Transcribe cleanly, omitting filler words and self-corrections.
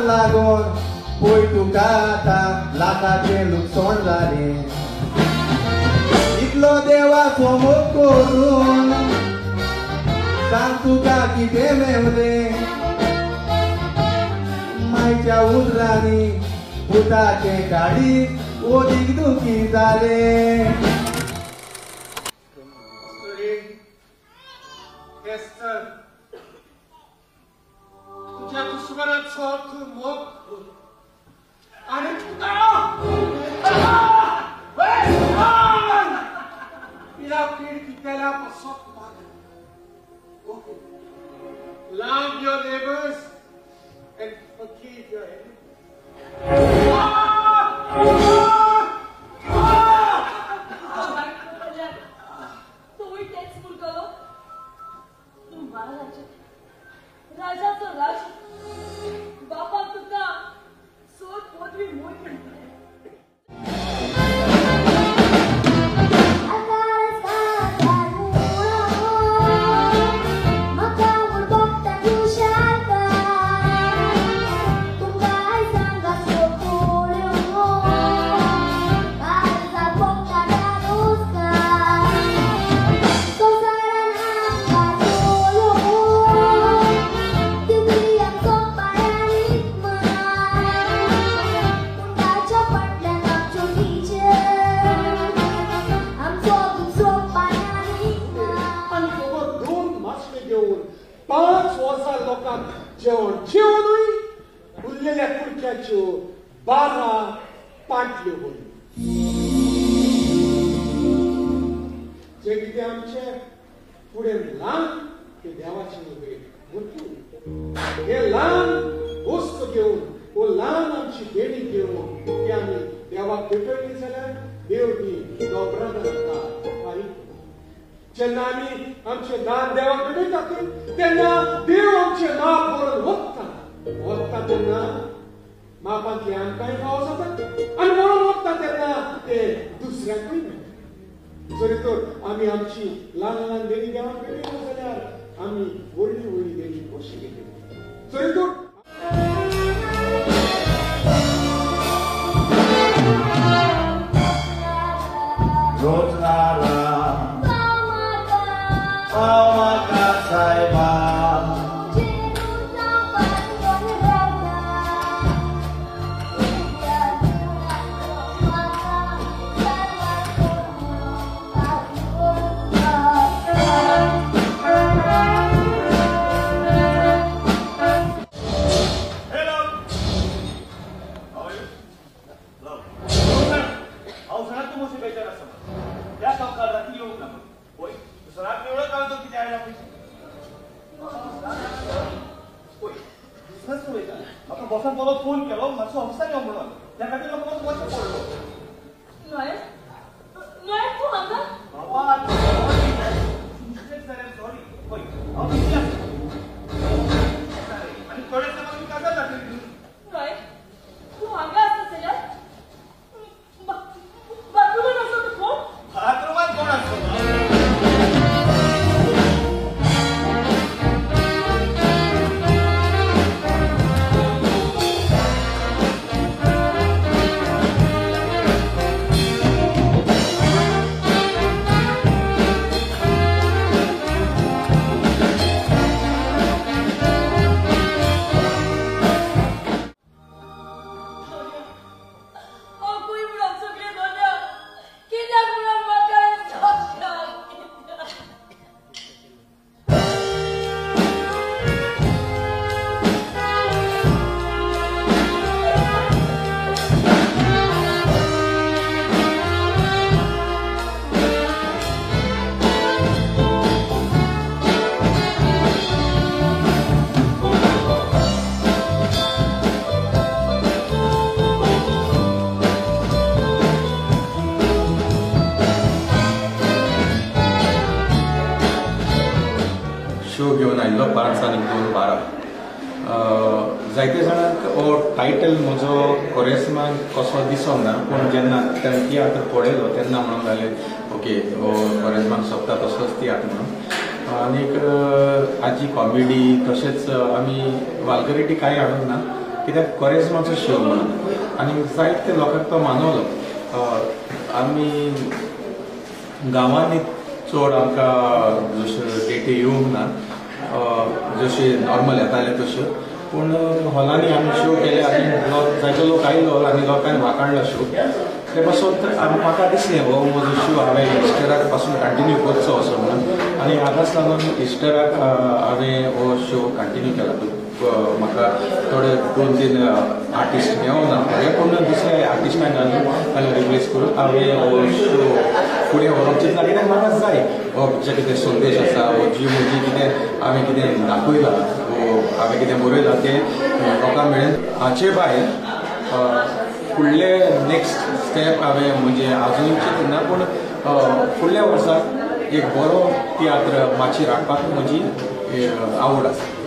लागून पळय तुका आतां लाखाचें लुकसाण जालें इतलो देवाचो मोग करून सांग तुका कितें मेवलें मायच्या उतरांनी पुताचें काळीज ओदीक दुखी जालें. Love your neighbors and forgive your enemies. राजाचो राज बापा तुका सोद पदवी मोडली. जेवण जेवणूय उरलेल्या कुडक्याच्यो 12 पाटल्यो भरल्यो. जे कितें आमचें फुडें ल्हान ते देवाचे नदरेक भरपूर. हे ल्हान वस्तू घेवन वो ल्हान आमची देणी घेवन ती आमी देवाक भेटयली जाल्यार देव ती दोबरान आमकां फारीक. जेन्ना आमी आमचें दान देवाक भेटयतात तेन्ना देव आमचें माप भरून वता वता तेन्ना मापांतलें आमकांय फावो जाता आनी म्हणून वता तेन्ना ते दुसऱ्याकूय मेळटा. जरी तर आमी आमची ल्हान ल्हान देणी देवाक भेटयली जाल्यार आमी व्हडली व्हडली देणी कशी घेतली जरी तर बॉसान परत फोन केलो मातसो ऑफिसान यो म्हणून त्या खातीर म्हाका वचचें पडलो. नोएल तूं हांगा? बाबा मिस्टेक जाल्यार सॉरी. पळय हांव बिजी आसा आनी थोडे म्हाका कागाळ जातली. नोएल तूं हांगा आसता जाल्यार बाथरुमान आसलो तूं कोण? बाथरुमान कोण आसलो? Thank you. 5 आनी 2 12. जायते जाणांक हो टायटल म्हजो कोरेस्मान कसो दिसोंक ना, पूण जेन्ना तियात्र पळयलो तेन्ना म्हणूंक लागले ओके हो कोरेस्मान सोंपता तसोच तियात्र म्हणून. आनीक हाजी कॉमेडी तशेंच आमी वाल्गरिटी कांय हाडूंक ना, कित्याक कोरेस्माचो शो म्हणून आनी जायते लोकांक तो मानवलो. आमी गांवांनी चड आमकां जश्यो डेटी येवंक ना, जशे नॉर्मल येताले तश्यो, पूण हॉलांनी आमी शो केले आनी जायतो लोक आयलो आनी लोकांनी वाखाणलो शो. ते पासून म्हाका दिसलें हो म्हजो शो हांवें इस्टराक पासून कंटिन्यू करचो असो म्हणून, आनी हाकाच लागून इस्टराक हांवें हो शो कंटिन्यू केला. म्हाका थोडे 2-3 आर्टिस्ट मेळोना थोडे, पूण दुसऱ्या आर्टिस्टांक घालून रिप्लेस करून हांवें हो शो फुडें व्हरोंक चिंतला, कित्याक म्हाका जाय हो जे कितें संदेश आसा, हो जी म्हजी कितें हांवें कितें दाखयलां, हो हांवें कितें बरयलां तें लोकां मेरेन. हाचे भायर फुडले नेक्स्ट स्टेप हांवें म्हणजे आजून चिंतूंक ना, पूण फुडल्या वर्साक एक बरो तियात्र माचयेर हाडपाक म्हजी आवड आसा.